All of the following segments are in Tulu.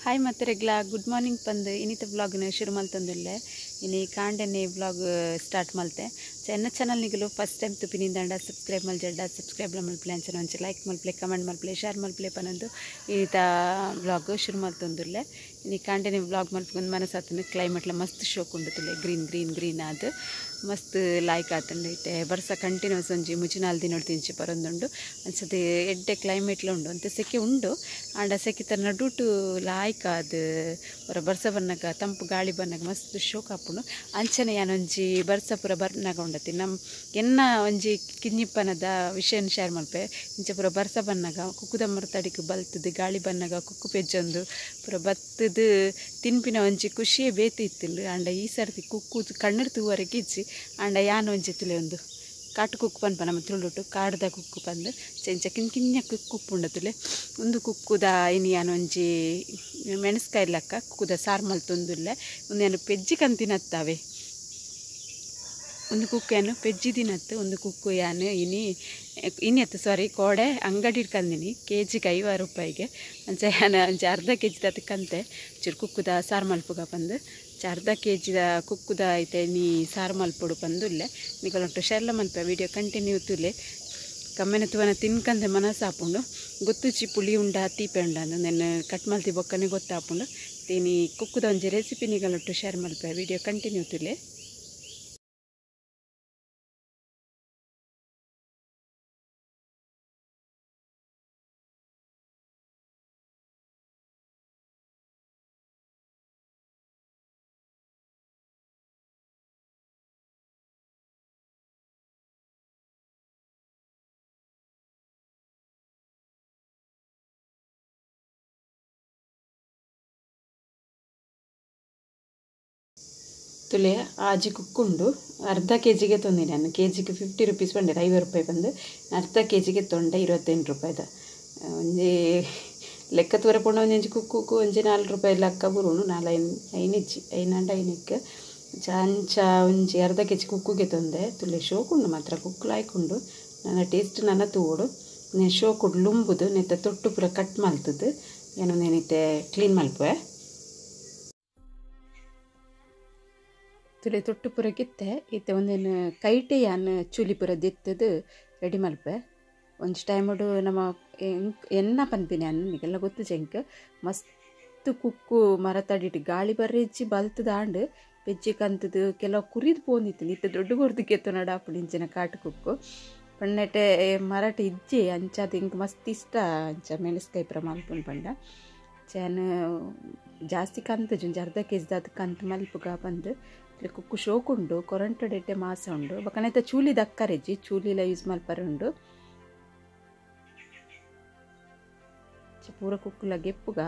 ಹಾಯ್ ಮತ್ತೆರೆಗ್ಲ ಗುಡ್ ಮಾರ್ನಿಂಗ್ ಪಂದು ಇನ್ನಿತ ವ್ಲಾಗ್ನ ಶುರು ಮಲ್ತೊಂದುಲ್ಲೆ ಇನಿ ಕಾಂಡೆನೆ ವ್ಲಾಗ್ ಸ್ಟಾರ್ಟ್ ಮಲ್ತೆ. ಎನ್ನ ಚಾನಲ್ ನಿಗಲು ಫಸ್ಟ್ ಟೈಮ್ ತುಪಿನಿಂದಾಂಡ ಸಬ್ಸ್ಕ್ರೈಬ್ ಮಲ್ಜಡ್ಡ ಸಬ್ಸ್ಕ್ರೈಬ್ ಮಲ್ಪ್ಲೆ ಅಂಚನೆ ಒಂಚಿ ಲೈಕ್ ಮಲ್ಪ್ಲೆ ಕಮೆಂಟ್ ಮಲ್ಪ್ಲೆ ಶೇರ್ ಮಲ್ಪ್ಲೆ ಪನೊಂದು ಇನ್ನಿತ ವ್ಲಾಗ್ ಶುರು ಮಲ್ತೊಂದುಲ್ಲೆ. ಇನಿ ಕಾಂಡೆನೆ ವ್ಲಾಗ್ ಮಲ್ಪುಗೊಂದು ಮನಸಾತನ ಕ್ಲೈಮೇಟ್ಲ ಮಸ್ತ್ ಶೋಕ್ ಉಂಡುತ್ತುಲ್ಲೆ ಗ್ರೀನ್ ಗ್ರೀನ್ ಗ್ರೀನ್ ಆದ್ ಮಸ್ತ್ ಲೈಕ್ ಆತುಂಡು. ಇತ್ತೆ ಬರ್ಸ ಕಂಟಿನ್ಯೂಸ್ ಒಂಜಿ ಮುಜಿನಾಲ್ ದಿನೊಡು ತಿಂಚಿ ಬರೊಂದುಂಡು ಅಂಚದ ಎಡ್ಡೆ ಕ್ಲೈಮೇಟ್ಲ ಉಂಡು ಅಂತೆ ಸೆಕೆ ಉಂಡು ಆಂಡ ಸೆಕೆ ನಡುಟು ಲಾಯ್ಕ್ ಆದ್ ಪೂರ ಬರ್ಸ ಬನ್ನಗ ತಂಪು ಗಾಳಿ ಬನ್ನಗ ಮಸ್ತ್ ಶೋಕ್ ಆಪುಂಡು. ಅಂಚನೆ ಯಾನೊಂಜಿ ಬರ್ಸ ಪೂರ ಬರ್ನಾಗ ಉಂಡತಿ ನಮ್ಮ ಎನ್ನ ಒಂಜಿ ಕಿನ್ನಿಪ್ಪನದ ವಿಷಯನ್ ಶೇರ್ ಮಲ್ಪೆ. ಇಂಚ ಪೂರ ಬರ್ಸ ಬನ್ನಗ ಕುಕ್ಕುದ ಮರತಡಿಕ್ ಬಲ್ತದು ಗಾಳಿ ಬನ್ನಗ ಕುಕ್ಕು ಪೆಜ್ಜೊಂದು ಪೂರ ಬತ್ತದು ತಿನ್ಪಿನ ಒಂಜಿ ಖುಷಿಯೇ ಬೇತೆ ಇತ್ತುಂಡು. ಆಂಡ ಈ ಸರ್ತಿ ಕುಕ್ಕು ಕಣ್ಣು ತೂವರೆಗೆ ಇಜ್ಜಿ. ಆಂಡ ಯಾನ್ ಒಂಜಿ ತುಲೆ ಒಂದು ಕಾಟು ಕುಕ್ಕು ಪನ್ಪ ನಮ್ಮ ತುಳುಟು ಕಾಡ್ದ ಕುಕ್ಕು ಪಂದು ಚೆಂಚ ಕಿನ್ ಕಿನ್ಯ ಕುಕ್ಕು ಉಪ್ಪುಂಡು ತುಲೆ ಒಂದು ಕುಕ್ಕುದ ಇನಿ ಯಾನ್ ಒಂಜಿ ಮೆಣಸ್ಕಾಯಿ ಲಕ್ಕ ಕುಕ್ಕುದ ಸಾರು ಮಲ್ತೊಂದುಲ್ಲೆ. ಒಂದು ಯಾನು ಪೆಜ್ಜಿ ಕಂತಿನತ್ತಾವೆ ಒಂದು ಕುಕ್ಕು ಯಾನು ಪೆಜ್ಜಿ ದಿನತ್ತು ಒಂದು ಕುಕ್ಕು ಯಾನು ಇನಿ ಇನಿ ಅತ್ತು ಸಾರಿ ಕೋಡೆ ಅಂಗಡಿ ಇಟ್ಕಂದಿನಿ ಕೆ ಜಿಗೆ 50 ರೂಪಾಯಿಗೆ. ಅಂಚ ಯಾನು ಒಂಜಿ ಅರ್ಧ ಕೆ ಜಿದ ಕಂತೆ ಚೂರು ಕುಕ್ಕುದ ಸಾರು ಮಲ್ಪುಗ ಪಂದು ಅರ್ಧ ಕೆ ಜಿದ ಕುಕ್ಕುದ ಐತೆ ನೀ ಸಾರು ಮಲ್ಪೊಡು ಪಂದುಲ್ಲೆ. ನಿಕಲೊಟ್ಟು ಶೆರ್ಲ ಮಲ್ಪೆ ವಿಡಿಯೋ ಕಂಟಿನ್ಯೂ ತುಲೆ ಕಮ್ಮೆನ ತುವನ ತಿನ್ಕಂದೆ ಮನಸ್ಸಾಪುಂಡು. ಗೊತ್ತುಚಿ ಪುಳಿ ಉಂಡ ತೀಪೆ ಉಂಡ ಅಂದು ನೆನ್ ಕಟ್ ಮಲ್ತಿ ಬೊಕ್ಕನೆ ಗೊತ್ತಾಪುಂಡು. ತಿನಿ ಕುಕ್ಕುದ ಒಂಜಿ ರೆಸಿಪಿ ನಿಕಲೊಟ್ಟು ಶೇರ್ ಮಲ್ಪೆ ವಿಡಿಯೋ ಕಂಟಿನ್ಯೂ ತುಲೆ. ತುಲೆ ಆಜಿ ಕುಕ್ಕುಂಡು ಅರ್ಧ ಕೆ ಜಿಗೆ ತೊಂದಿನಿ ನಾನು. ಕೆ ಜಿಗೆ 50 ರುಪೀಸ್ ಬಂಡೆ 50 ರೂಪಾಯಿ ಬಂದು ಅರ್ಧ ಕೆ ಜಿಗೆ ತೊಂಡೆ 28 ರೂಪಾಯಿದ ಒಂಜಿ ಲೆಕ್ಕ ತೂರ ಪೋಂಡ ಒಂಜಿ ಕುಕ್ಕು ಒಂಜಿ 4 ರೂಪಾಯಿ ಲೆಕ್ಕ ಬರುಣು 4 5 ಇಜ್ಜಿ ಐನಾಂಡ ಐನಕ್ಕೆ ಅಂಚ ಒಂಜಿ ಅರ್ಧ ಕೆ ಜಿ ಕುಕ್ಕುಗೆ ತೊಂದೆ. ತುಲೆ ಶೋಕುಂಡು ಮಾತ್ರ ಕುಕ್ಕು ಲಾಯ್ಕುಂಡು ನನ್ನ ಟೇಸ್ಟ್ ನನ್ನ ತೂಡು నేను ಶೋಕುಡು ಲುಂಬುದು ನೆತ್ತ ತೊಟ್ಟು ಪೂರ ಕಟ್ ಮಲ್ತದು ಏನು నేనైతే ಕ್ಲೀನ್ ಮಲ್ಪುವೆ. ತುಲೆ ತೊಟ್ಟು ಪೂರ ಗಿತ್ತೆ ಇತ್ತೆ ಒಂದೇನು ಕೈಟೆ ಯಾನ್ ಚೂಲಿ ಪೂರ ದಿತ್ತದು ರೆಡಿ ಮಲ್ಪೆ. ಒಂಜಿ ಟೈಮುಡು ನಮ್ಮ ಎನ್ನ ಪನ್ಪಿನಿ ಅನ್ನ ನಿಗೆಲ್ಲ ಗೊತ್ತು ಜಂಕ್ ಮಸ್ತ್ ಕುಕ್ಕು ಮರತಡಿಟ್ಟು ಗಾಳಿ ಬರ್ರೆಜ್ಜಿ ಬಲ್ತದ ಆಂಡ್ ಪೆಜ್ಜಿ ಕಂತದು ಕೆಲವು ಕುರಿದು ಪೋಂದಿತ್ತು ಇತ್ತೆ ದೊಡ್ಡ ಕೊರ್ದು ಕೆತ್ತು ನಡಾಪುಡು ಇಂಚಿನ ಕಾಟು ಕುಕ್ಕು ಪಣ್ಣೆಟೆ ಮರಟ ಇಜ್ಜಿ ಅಂಚ ಅದು ಇಂಕ್ ಮಸ್ತ್ ಇಷ್ಟ ಅಂಚ ಮೆಣಸ್ಕಾಯಿ ಪೂರ ಮಲ್ಪುನು ಪಂಡ ಚಾನ್ ಜಾಸ್ತಿ ಕಂತಜು ಒಂಜಿ ಅರ್ಧ ಕೆ ಜಿದ ಅದು ಕಂತು ಮಲ್ಪುಗ ಬಂದು ಕುಕ್ಕು ಶೋಕುಂಡು ಕೊರಂಟಡೆಟ್ಟೆ ಮಾಸ ಉಂಡು ಬೊಕ್ಕನೈತ ಚೂಲಿ ದಕ್ಕರೆಜ್ಜಿ ಚೂಲಿಲ ಯೂಸ್ ಮಲ್ಪರೆ ಉಂಡು ಪೂರ ಕುಕ್ಕುಲ ಗೆಪ್ಪುಗ.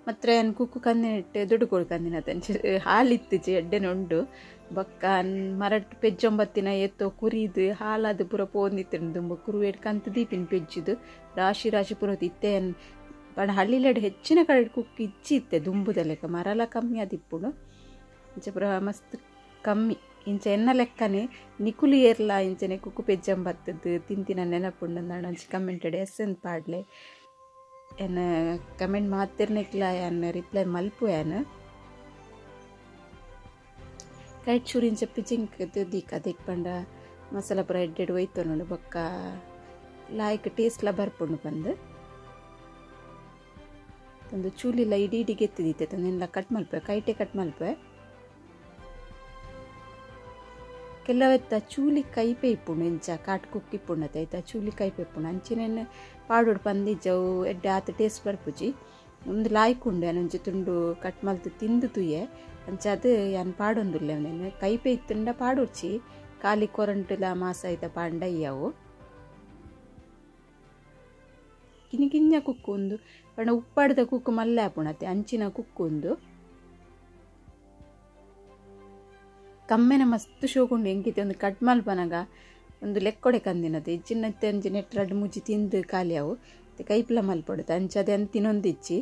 ಮತ್ತೆ ಅನ್ ಕುಕ್ಕು ಕಂದಿನಿಟ್ಟೆ ದುಡ್ಡು ಕೊಡು ಕಂದಿನ ಹಾಲಿತ್ತಿಜಿ ಎಡ್ಡೆನ ಉಂಡು ಬೊಕ್ಕ ಮರಟ್ ಪೆಜ್ಜೊಂಬತ್ತಿನ ಎತ್ತೋ ಕುರಿದು ಹಾಲಾದ ಪೂರ ಪೋಂದಿತ್ತು ದುಂಬ ಕುರುವೇಟ್ ಕಂತು ದೀಪಿನ ಪೆಜ್ಜಿದು ರಾಶಿ ರಾಶಿ ಪೂರ ಇತ್ತೆ ಪಂಡ ಹಳ್ಳಿಲೆಡ್ ಹೆಚ್ಚಿನ ಕಡೆ ಕುಕ್ಕು ಇಜ್ಜಿ ಇತ್ತೆ ದುಂಬುದ ಲೆಕ್ಕ ಮರಲ ಕಮ್ಮಿ ಅದಿಪ್ಪುಡು ಇಂಚ ಪೂರ ಮಸ್ತ್ ಕಮ್ಮಿ ಇಂಚ ಎನ್ನ ಲೆಕ್ಕನೆ ನಿಕುಲು ಏರ್ಲ ಇಂಚನೆ ಕುಕ್ಕು ಪೆಜ್ಜಂಬತ್ತದ್ದು ತಿಂತಿನ ನೆನಪುಂಡು ಅಂಚಿ ಕಮೆಂಟೆಡ್ ಎಸ್ ಎಂದ್ ಪಾಡ್ಲೆ ಎನ್ನ ಕಮೆಂಟ್ ಮಾತಿರ್ನೆಕ್ಲ ಯಾನ್ ರಿಪ್ಲೈ ಮಲ್ಪು ಯಾನ್ ಕೈಟ್ ಚೂರು ಇಂಚ ಪಿಜಿಂಕ್ ದೀಕ ಅದಕ್ಕೆ ಪಂಡ ಮಸಾಲ ಪೂರ ಎಡ್ಡೆಡ್ ಒಯ್ತು ನೋಡು ಬೊಕ್ಕ ಲಾಯ್ಕ್ ಟೇಸ್ಟ್ಲ ಬರ್ಪುಂಡು ಬಂದು ಒಂದು ಚೂಲಿಲ್ಲ ಇಡೀ ಇಡೀ ಗೆತ್ತಿದಿತ್ತೆ ತಂದೆಲ್ಲ ಕಟ್ ಮಲ್ಪೆ ಕೈಟೆ ಕಟ್ ಮಲ್ಪೆ. ಕೆಲವೆತ್ತ ಚೂಲಿ ಕೈಪೆ ಇಪ್ಪುಂಡು ಇಂಚ ಕಾಟ್ ಕುಕ್ಕಿ ಇಪ್ಪುಂಡತೆ ಆಯ್ತಾ ಚೂಲಿ ಕೈಪೆ ಇಪ್ಪುಂಡು ಅಂಚಿನೇನು ಪಾಡೋಡು ಪಂದಿಜ್ಜವು ಎಡ್ಡೆ ಆತ ಟೇಸ್ಟ್ ಬರ್ಪುಜಿ ಒಂದು ಲಾಯ್ಕುಂಡು ಒಂಜಿ ತುಂಡು ಕಟ್ ಮಲ್ತು ತಿಂದು ತುಯ್ಯೆ ಅಂಚ ಅದು ಯಾನ್ ಪಾಡೊಂದುಲ್ಲೆ ಒಂದೇನು ಕೈಪೆ ಇತ್ತುಂಡ ಪಾಡೊಡ್ಚಿ ಖಾಲಿ ಕೊರಂಟುಲ ಮಾಸ ಐತ ಪಾಂಡ ಇಯ್ಯವು ಕಿನ್ನಿ ಕಿನ್ಯ ಕುಕ್ಕು ಒಂದು ಪಂಡ ಉಪ್ಪಾಡ್ದ ಕುಕ್ಕು ಮಲ್ಲೆ ಆಪುಣತೆ ಅಂಚಿನ ಕುಕ್ಕು ಒಂದು ಕಮ್ಮೆನ ಮಸ್ತ್ ಶೋಕುಂಡು ಎಂಕಿತೆ ಒಂದು ಕಟ್ ಮಲ್ಪನಗ ಒಂದು ಲೆಕ್ಕೊಡೆ ಕಂದಿನತೆ ಚಿನ್ನತ್ತೆ ಅಂಚಿ ನೆಟ್ ರಡ್ಡು ಮುಜ್ಜಿ ತಿಂದು ಖಾಲಿ ಅವು ಕೈಪ್ಲ ಮಲ್ಪಡುತ್ತೆ ಅಂಚ ಅದೇ ಅಂತ ತಿನ್ನೊಂದಿಚ್ಚಿ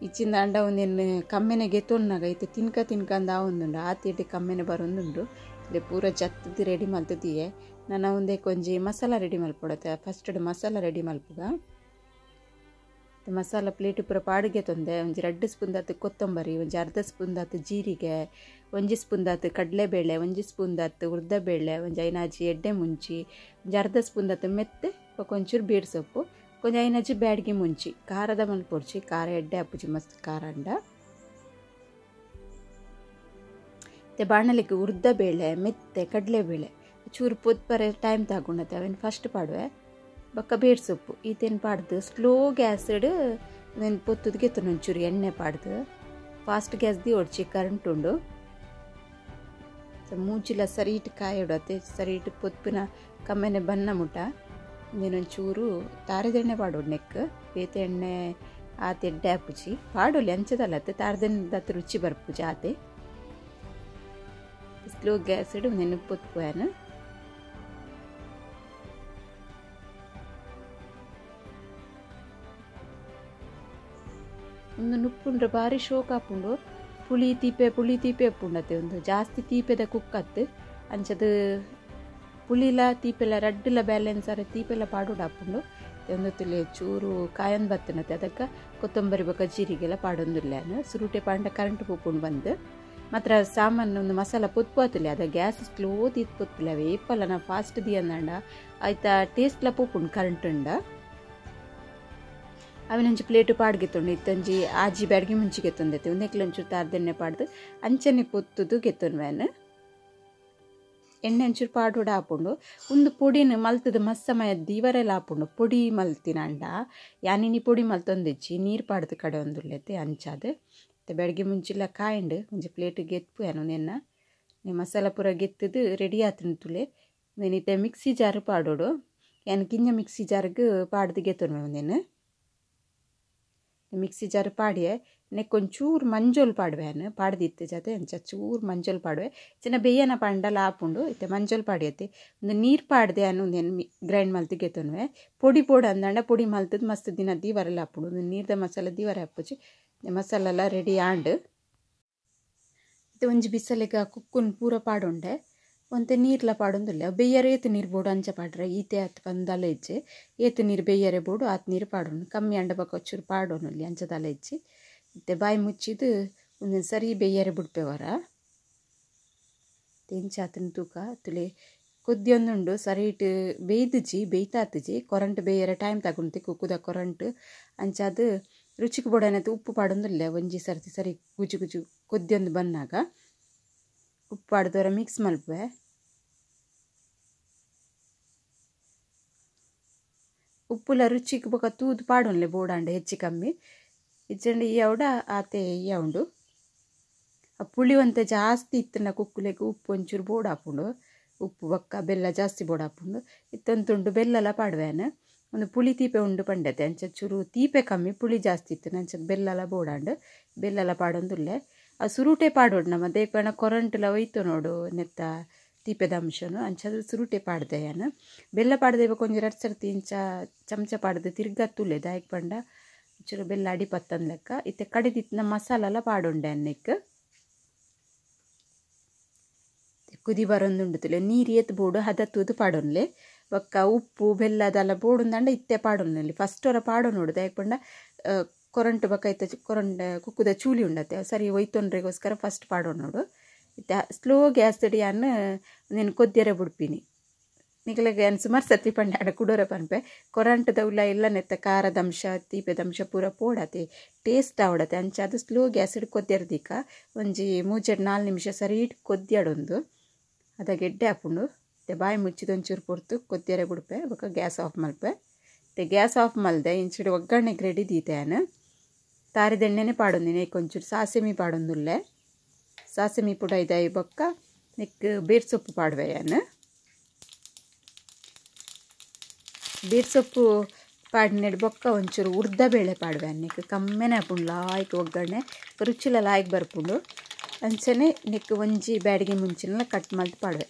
ಇಚ್ಚಿಂದ ಅಂಡ ಒಂದೇನು ಕಮ್ಮೆನೆ ಗೆತ್ತೊನ್ನಾಗ ಐತೆ ತಿನ್ಕ ತಿನ್ಕಂದ ಆವೊಂದುಂಡು ಆತೇಟೆ ಕಮ್ಮೆನೆ ಬರೊಂದುಂಡು ಇಲ್ಲಿ ಪೂರ ಜತ್ತದು ರೆಡಿ ಮಲ್ತದಿಯೆ ನಾನು ಒಂದೇ ಕೊಂಜಿ ಮಸಾಲ ರೆಡಿ ಮಲ್ಪೊಡತ್ತೆ ಫಸ್ಟ್ ಮಸಾಲ ರೆಡಿ ಮಲ್ಪುಗ. ಮಸಾಲ ಪ್ಲೇಟ್ ಪೂರ ಪಾಡಿಗೆ ತಂದೆ ಒಂಜಿ 2 ಸ್ಪೂನ್ ದಾತ್ ಕೊತ್ತಂಬರಿ, ಒಂಜಿ ಅರ್ಧ ಸ್ಪೂನ್ ದಾತ್ ಜೀರಿಗೆ, ಒಂಜಿ ಸ್ಪೂನ್ ದಾತ್ ಕಡಲೆಬೇಳೆ, ಒಂಜಿ ಸ್ಪೂನ್ ದಾತ್ ಉರ್ದಬೇಳೆ, ಒಂಜಿ ಐನಾಜಿ ಎಡ್ಡೆ ಮುಂಚಿ, ಒಂಜಿ ಅರ್ಧ ಸ್ಪೂನ್ ದಾತ್ ಮೆತ್ತೆ, ಒಂಚೂರು ಬೀಡ್ ಸೊಪ್ಪು, ಕೊಂಚ ಐನಾಜಿ ಬ್ಯಾಡ್ಗೆ ಮುಂಚಿ. ಖಾರದ ಮಲ್ಪೊಡ್ಚಿ, ಖಾರ ಎಡ್ಡೆ ಅಪ್ಪುಜಿ ಮಸ್ತ್ ಖಾರ ಅಂಡ. ಮತ್ತು ಬಾಣಲಿಗೆ ಉರ್ದಬೇಳೆ, ಮೆತ್ತೆ, ಕಡಲೆಬೇಳೆ ಚೂರು ಪೊತ್ಪರೆ ಟೈಮ್ ತಗೊಂಡತ್ತೆ ಅವೇನು ಫಸ್ಟ್ ಪಾಡುವೆ. ಬೊಕ್ಕ ಬೇಡ್ ಸೊಪ್ಪು ಈತೇನು ಪಾಡ್ದು ಸ್ಲೋ ಗ್ಯಾಸ್ಡ್ నేను పొత్తుదిಗೆ ಒಂಚೂರು ಎಣ್ಣೆ ಪಾಡ್ದು ಫಾಸ್ಟ್ ಗ್ಯಾಸ್ the ಒಡ್ಚಿ ಕರೆಂಟ್ ಉಂಡು. ಮೂಜಿಲ ಸರಿ ಇಟ್ಟು ಕಾಯಿಡತ್ತೆ, ಸರಿ ಇಟ್ಟು ಪೊತ್ಪಿನ ಕಮ್ಮೆನೆ ಬನ್ನ ಮುಟ್ಟ ಒಂಚೂರು ತಾರೆದೆಣ್ಣೆ ಪಾಡೋಡು ನೆಕ್ ಬೇತೆ ಎಣ್ಣೆ ಆತೆ ಎಡ್ಡೆ ಆಪುಜಿ ಪಾಡೋಲಿ ಅಂಚದಲ್ಲ ಅತ್ತೆ ತಾರದೆಣ್ಣೆ ರುಚಿ ಬರ್ಪುಜಿ ಆತೆ. ಸ್ಲೋ ಗ್ಯಾಸ್ ಇಡು ನೆನು ಪೊತ್ಪುಯಾನು. ಒಂದು ನುಪ್ಪುಂಡ್ರೆ ಭಾರಿ ಶೋಕ್ ಆಪುಂಡು. ಪುಳಿ ತೀಪೆ ಪುಳಿ ತೀಪೆ ಉಪ್ಪುಂಡತ್ತೆ ಒಂದು ಜಾಸ್ತಿ ತೀಪೆದ ಕುಕ್ಕತ್ತು ಅಂಚದ ಪುಳಿಲ ತೀಪೆಲ್ಲ ರಡ್ಡುಲ ಬ್ಯಾಲೆನ್ಸ್ ಆರೆ ತೀಪೆಲ್ಲ ಪಾಡೋಡು ಆಪುಂಡು. ಒಂದು ತುಲೆ ಚೂರು ಕಾಯನ್ ಬತ್ತನತ್ತೆ ಅದಕ್ಕೆ ಕೊತ್ತಂಬರಿ ಬೊಕ್ಕ ಜೀರಿಗೆಲ್ಲ ಪಾಡೊಂದಿಲ್ಲ ಸುರುಟೆ ಪಾಂಡ ಕರೆಂಟ್ ಪೂಪುಂಡು ಬಂದು ಮಾತ್ರ ಸಾಮಾನು ಒಂದು ಮಸಾಲ ಪೊತ್ಪು ಅದ ಗ್ಯಾಸ್ ಸ್ಲೋ ತೀತ್ ಪೊತ್ಪಿಲ್ಲ ವೇಪಲ್ಲ ನಾ ಫಾಸ್ಟ್ the ಅಂದಂಡ ಆಯ್ತಾ ಟೇಸ್ಟ್ಲ ಪೂಪುಂಡು ಕರೆಂಟ್ ಉಂಡ. ಅವಿನೊಂಜಿ ಪ್ಲೇಟು ಪಾಡ್ಗೆತ್ತುಂಡು ಇತ್ತೊಂಜಿ ಆಜಿ ಬ್ಯಾಡ್ಗೆ ಮುಂಚಿ ಗೆತ್ತೊಂದೈತೆ ಒಂದೆಕ್ಲೆ ಒಂಚೂರು ತಾರ್ದೆಣ್ಣೆ ಪಾಡ್ದು ಅಂಚನೆ ಪೊತ್ತುದು ಗೆತ್ತೊನ್ವೇನು. ಎಣ್ಣೆ ಒಂಚೂರು ಪಾಡೋಡ ಆಪುಂಡು. ಒಂದು ಪೊಡಿನ ಮಲ್ತದ ಮಸ್ತ್ ಸಮಯ ದೀವರೆಲ್ಲ ಆಪುಂಡು. ಪೊಡಿ ಮಲ್ತಿನಂಡ ಯಾನಿನಿ ಪೊಡಿ ಮಲ್ತೊಂದಿಜ್ಜಿ ನೀರು ಪಾಡ್ದು ಕಡೆ ಒಂದುಲ್ಲೆತ್ತೆ ಅಂಚಾದ. ಮತ್ತು ಬೆಳಗ್ಗೆ ಮುಂಚಿಲ್ಲ ಕಾಯಿಂಡು ಒಂಜಿ ಪ್ಲೇಟ್ ಗೆತ್ಪು ಏನು ನೆನ್ನ ಮಸಾಲ ಪೂರ ಗೆತ್ತದು ರೆಡಿ ಆತನ ತುಲೆ. ಇತ್ತೆ ಮಿಕ್ಸಿ ಜಾರು ಪಾಡೋಡು ಯಾನ್ ಕಿಂಜ ಮಿಕ್ಸಿ ಜಾರ್ಗ್ ಪಾಡ್ದು ಗೆತ್ತೊನ್ವೆ ಒಂದೇನು ಮಿಕ್ಸಿ ಜಾರ್ ಪಾಡಿಯೆ ನೆಕ್ಕೊಂಚೂರು ಮಂಜೋಲ್ ಪಾಡುವೆ ಪಾಡ್ದಿತ್ತು ಜೊತೆ ಅಂಚ ಚೂರು ಮಂಜೋಲ್ ಪಾಡುವೆ ಚೆನ್ನ ಬೇಯನ ಪಾಂಡಲ ಆಪುಂಡು. ಇತ್ತೆ ಮಂಜೋಲ್ ಪಾಡಿಯತ್ತೆ ಒಂದು ನೀರು ಪಾಡ್ದೆ ಅನ್ನು ಒಂದೇನು ಗ್ರೈಂಡ್ ಮಲ್ತು ಗೆತ್ತೊನ್ವೆ. ಪೊಡಿ ಪೊಡಿ ಅಂದಂಡ ಪೊಡಿ ಮಲ್ತದ ಮಸ್ತ್ ದಿನ ದೀವರೆಲ್ಲ ಆಪುಂಡು. ಒಂದು ನೀರ್ದ ಮಸಾಲೆ ದೀವರೆ ಆಪುಜಿ. ಮಸಾಲೆಲ್ಲ ರೆಡಿ ಆಂಡು. ಇತ್ತೆ ಒಂಜಿ ಬಿಸಲೆಗ ಕುಕ್ಕುನ್ ಪೂರ ಪಾಡುಂಡೆ ಒಂತೆ ನೀರ್ಲ ಪಾಡೊಂದಿಲ್ಲ ಬೇಯ್ಯರೆ ಏತು ನೀರು ಬೋಡು ಅಂಚ ಪಾಡ್ರೆ ಈತೆ ಆತ್ ಪಂದಲ ಇಜ್ಜೆ ಏತು ನೀರು ಬೇಯ್ಯರೆ ಬೋಡು ಆತ್ ನೀರು ಪಾಡೋನು ಕಮ್ಮಿ ಅಂಡ ಬೊಕ್ಕ ಚೂರು ಪಾಡೋನು ಅಂಚದಲ ಇಜ್ಜಿ. ಇತ್ತೆ ಬಾಯಿ ಮುಚ್ಚಿದ್ದು ಒಂದೊಂದು ಸರಿ ಬೇಯ್ಯರೆ ಬಿಡ್ಪೇವರ ಇಂಚಾತನ ತೂಕ ತುಲೆ ಕೊದ್ದಿಯೊಂದುಂಡು ಸರಿ ಇಟ್ಟು ಬೇಯ್ದುಜಿ ಬೇಯ್ತಾತುಜಿ ಕೊರಂಟು ಬೇಯ್ಯರೆ ಟೈಮ್ ತಗೊಂಡು ಕುಕ್ಕುದ ಕೊರಂಟು ಅಂಚಾದ ರುಚಿಗೆ ಬೋಡನೈತೆ ಉಪ್ಪು ಪಾಡೊಂದಿಲ್ಲ ಒಂಜಿ ಸರ್ತಿ ಸರಿ ಗುಜು ಗುಜು ಕೊದ್ದಿಯೊಂದು ಬಂದಾಗ ಉಪ್ಪು ಪಾಡ್ದವರ ಮಿಕ್ಸ್ ಮಲ್ಪುವೆ. ಉಪ್ಪುಲ ರುಚಿಗೆ ಬೊಕ್ಕ ತೂದು ಪಾಡೊನ್ಲೆ ಬೋಡಾಂಡ ಹೆಚ್ಚು ಕಮ್ಮಿ ಇಜ್ಜಂಡ ಈ ಆತೆ ಈ ಉಂಡು. ಆ ಪುಳಿ ಒಂತೆ ಜಾಸ್ತಿ ಇತ್ತನ ಕುಕ್ಕುಲೆಗ್ ಉಪ್ಪು ಒಂಚೂರು ಬೋಡಾಪುಂಡು. ಉಪ್ಪು ಬೊಕ್ಕ ಬೆಲ್ಲ ಜಾಸ್ತಿ ಬೋಡಾಪುಂಡು. ಇತ್ತೊಂತುಂಡು ಬೆಲ್ಲಲ ಪಾಡುವೆನು ಒಂದು ಪುಳಿ ತೀಪೆ ಉಂಡು ಪಂಡತೆ ಅಂಚ ಚೂರು ತೀಪೆ ಕಮ್ಮಿ ಪುಳಿ ಜಾಸ್ತಿ ಇತ್ತು ಅಂಚ ಬೆಲ್ಲಲ ಬೋಡಾಂಡು ಬೆಲ್ಲಲ ಪಾಡೊಂದುಲ್ಲೆ. ಆ ಸುರುಟೆ ಪಾಡೋಡು ನಮ್ಮ ದೇಪಣ ಕೊರಂಟುಲ ಒಯ್ತು ನೋಡು ನೆತ್ತ ತೀಪೆದ ಅಂಶನು ಅಂಚ ಸುರುಟೆ ಪಾಡ್ದೆ ಯಾನು. ಬೆಲ್ಲ ಪಾಡ್ದೆ ಇವಾಗ ಒಂಜಿ ರಡ್ಡ್ ಸರ್ತಿ ಇಂಚ ಚಮಚ ಪಾಡ್ದು ತಿರ್ಗಾ ತುಲೆ ದಾಯಕ್ ಪಂಡ ಒಂಚೂರು ಬೆಲ್ಲ ಅಡಿ ಪತ್ತಂದ್ ಲೆಕ್ಕ. ಇತ್ತೆ ಕಡೆದಿತ್ತಿನ ಮಸಾಲೆಲ್ಲ ಪಾಡುಂಡೆ ಅನ್ನೆಕ್ ಕುದಿ ಬರೊಂದುಂಡು ತುಲೆ ನೀರು ಏತ್ ಬೋಡು ಹದ ತೂದು ಪಾಡೊನ್ಲೆ. ಬೊಕ್ಕ ಉಪ್ಪು ಬೆಲ್ಲ ಅದೆಲ್ಲ ಬೋಡುಂದಂಡ ಇತ್ತೆ ಪಾಡೊನ್ನಲ್ಲಿ ಫಸ್ಟ್ ಅವರ ಪಾಡೋ ನೋಡು ದಾಯಕ್ ಪಂಡ ಕೊರಂಟು ಬೊಕ್ಕ ಇತ್ತೆ ಕೊರಂಡ ಕುಕ್ಕುದ ಚೂಲಿ ಉಂಡತ್ತೆ ಸರಿ ಒಯ್ತೊನ್ರೆಗೋಸ್ಕರ ಫಸ್ಟ್ ಪಾಡೋ ನೋಡು. ಇತ್ತೆ ಸ್ಲೋ ಗ್ಯಾಸ್ ಯಾನ್ నేను ಕೊದ್ದಿಯರೆ ಬುಡ್ಪಿನಿ ನಿಕಲೆಗ್ ಯಾನ್ ಸುಮಾರು ಸರ್ತಿ ಪಂಡ ಕುಡೋರ ಪನ್ಪೆ ಕೊರಂಟದ ಉಲ್ಲ ಇಲ್ಲ ನೆತ್ತ ಖಾರದ ಅಂಶ ತೀಪೆದ ಅಂಶ ಪೂರ ಪೋಡತೆ ಟೇಸ್ಟ್ ಆವಡತೆ ಅಂಚ ಅದು ಸ್ಲೋ ಗ್ಯಾಸ್ ಕೊದ್ದಿಯರ್ ದೀಕ ಒಂಜಿ 3-4 ನಿಮಿಷ ಸರಿ ಇಟ್ಟು ಕೊದ್ದಿಯಾಡೊಂದು ಅದ ಗೆಡ್ಡೆ ಆಪುಂಡು. ಇತ್ತೆ ಬಾಯಿ ಮುಚ್ಚಿದ ಒಂಚೂರು ಪೊರ್ತು ಕೊದ್ದಿಯರೆ ಬುಡ್ಪೆ ಬೊಕ್ಕ ಗ್ಯಾಸ್ ಆಫ್ ಮಲ್ಪೆ. ಇತ್ತೆ ಗ್ಯಾಸ್ ಆಫ್ ಮಲ್ದೆ ಇಂಚಿಡು ಒಗ್ಗರಣೆಗೆ ರೆಡಿ ದೀತೆ ಯಾನ್ ತಾರಿದೆಣ್ಣೆನೆ ಪಾಡೊಂದಿನಿ ಒಂಚೂರು ಸಾಸಿಮಿ ಪಾಡೊಂದುಲ್ಲೆ. ಸಾಸಿಮಿ ಪುಡ ಇದಾಯಿ ಬೊಕ್ಕ ನೆಕ್ ಬೇರ್ ಸೊಪ್ಪು ಪಾಡುವೆ ಯಾನ್. ಬೇರ್ ಸೊಪ್ಪು ಪಾಡಿನೆಡ್ ಬೊಕ್ಕ ಒಂಚೂರು ಉರ್ದ ಬೇಳೆ ಪಾಡುವೆ ನೆಕ್ ಕಮ್ಮೆನೆ ಆಪುಂಡು ಲಾಯ್ಕ್ ಒಗ್ಗರಣೆ ರುಚಿಲ ಲಾಯ್ಕ್ ಬರ್ಪುಂಡು. ಅಂಚನೆ ನೆಕ್ ಒಂಜಿ ಬ್ಯಾಡಿಗೆ ಮುಂಚಿನ ಕಟ್ ಮಲ್ತ್ ಪಾಡುವೆ.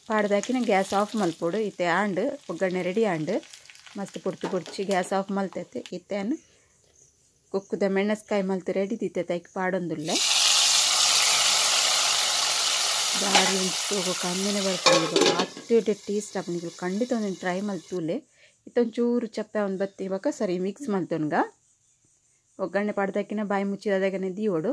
ಪಾಡ್ದಾಕಿನ ಗ್ಯಾಸ್ ಆಫ್ ಮಲ್ಪೊಡು. ಇತ್ತೆ ಆಂಡ್ ಒಗ್ಗರಣೆ ರೆಡಿ ಆಂಡ್ ಮಸ್ತ್ ಪೊರ್ತು ಪೊರ್ಚಿ ಗ್ಯಾಸ್ ಆಫ್ ಮಲ್ತೈತೆ. ಇತ್ತೆ ಕುಕ್ಕುದ ಮೆಣಸ್ಕಾಯಿ ಮಲ್ತ್ ರೆಡಿ ದೀತೆ ಐಕ್ ಪಾಡೊಂದುಲ್ಲೆ. ಬಾರಿ ಒಂಜಿ ಕಮ್ಮಿನೆ ಬರ್ಪುಂಡು ಅತ್ತೆ ಟೇಸ್ಟ್ ಆಪುಂಡು. ಖಂಡಿತ ಒಂದೊಂದು ಟ್ರೈ ಮಲ್ತೂಲೆ. ಇತ್ತೊಂಚೂರು ಚಪ್ಪೆ ಒಂದು ಬತ್ತಿ ಬೊಕ್ಕ ಸರಿ ಮಿಕ್ಸ್ ಮಲ್ತೊನ್ಗ ಒಗ್ಗರಣೆ ಪಾಡ್ದಾಕಿನ ಬಾಯಿ ಮುಚ್ಚಿದಾಗನೆ ದೀವೊಡು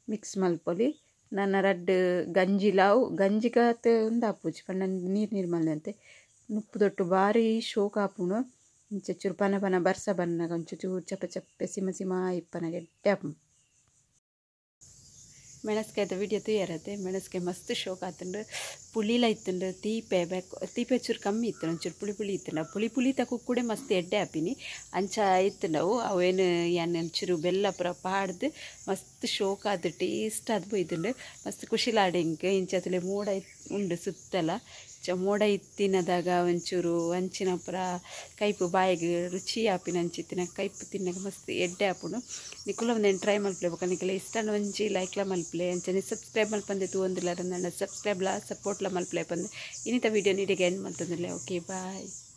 ಮಿಕ್ಸ್ ಮಲ್ಪೊಲಿ. ನನ್ನ ರಡ್ಡ್ ಗಂಜಿಲಾವು ಗಂಜಿಗಾತ್ ಉಂದಾಪುಜಿ ಪಂಡ ನೀರು ನೀರು ಮಲ್ದಂತೆ ನುಪ್ಪು ಬಾರಿ ಶೋಕ ಆಪುಂಡು. ಇಂಚ ಚೂರು ಪನ ಪನ ಬರ್ಸ ಬನ್ನಗ ಒಂಚೂರು ಚೂರು ಚಪ್ಪೆ ಚಪ್ಪೆ ಸಿಮ ಸಿಮ ಇಪ್ಪನಾಗ ಎಡ್ಡೆ ಆಪುಂಡು. ಮೆಣಸ್ಕಾಯ್ದ ವಿಡಿಯೋ ತೂಯರತೆ ಮೆಣಸ್ಕಾಯಿ ಮಸ್ತ್ ಶೋಕ ಆತುಂಡು. ಪುಳಿಲ ಇತ್ತುಂಡು ತೀಪೆ ಬೆಕ್ ತೀಪೆ ಚೂರು ಕಮ್ಮಿ ಇತ್ತು ಒಂಚೂರು ಪುಳಿ ಪುಳಿ ಇತ್ತುಂಡು. ಪುಳಿ ಪುಳಿ ತಕ್ಕ ಕೂಡ ಮಸ್ತ್ ಎಡ್ಡೆ ಆಪಿನಿ ಅಂಚ ಇತ್ತುಂಡವು ಅವೇನು ಯಾನ್ ಒಂಚೂರು ಬೆಲ್ಲ ಪೂರ ಪಾಡ್ದು ಮಸ್ತ್ ಶೋಕ ಆದ್ ಟೇಸ್ಟ್ ಆದ್ ಪೋಯ್ತುಂಡು. ಮಸ್ತ್ ಖುಷಿಲಾಡ್ ಎಂಕ್ ಇಂಚ ಮೋಡ ಉಂಡು ಸುತ್ತಲ ಮೋಡ ಇತ್ತಿನದಾಗ ಒಂಚೂರು ಅಂಚಿನ ಪೂರ ಕೈಪು ಬಾಯಿಗ್ ರುಚಿ ಆಪಿನ ಅಂಚಿತ್ತಿನ ಕೈಪು ತಿನ್ನಗ ಮಸ್ತ್ ಎಡ್ಡೆ ಆಪುಂಡು. ನಿಕುಲ ಒಂದೇನು ಟ್ರೈ ಮಲ್ಪಲೆ ಬೊಕ್ಕ ನಿಕುಲ ಇಷ್ಟ ಒಂಜಿ ಲೈಕ್ಲ ಮಲ್ಪಲೆ ಅಂಚನೆ ಸಬ್ಸ್ಕ್ರೈಬ್ ಮಲ್ಪಂದೆ ತೂವೊಂದುಲ್ಲಾರ ಸಬ್ಸ್ಕ್ರೈಬ್ಲ ಸಪೋರ್ಟ್ಲ ಮಲ್ಪಲೆ ಪಂದ್ ಇನ್ನಿತ ವಿಡಿಯೋ ನೀಡಿಗೆ ಎಂಡ್ ಮಲ್ತೊಂದುಲ್ಲೆ. Okay bye.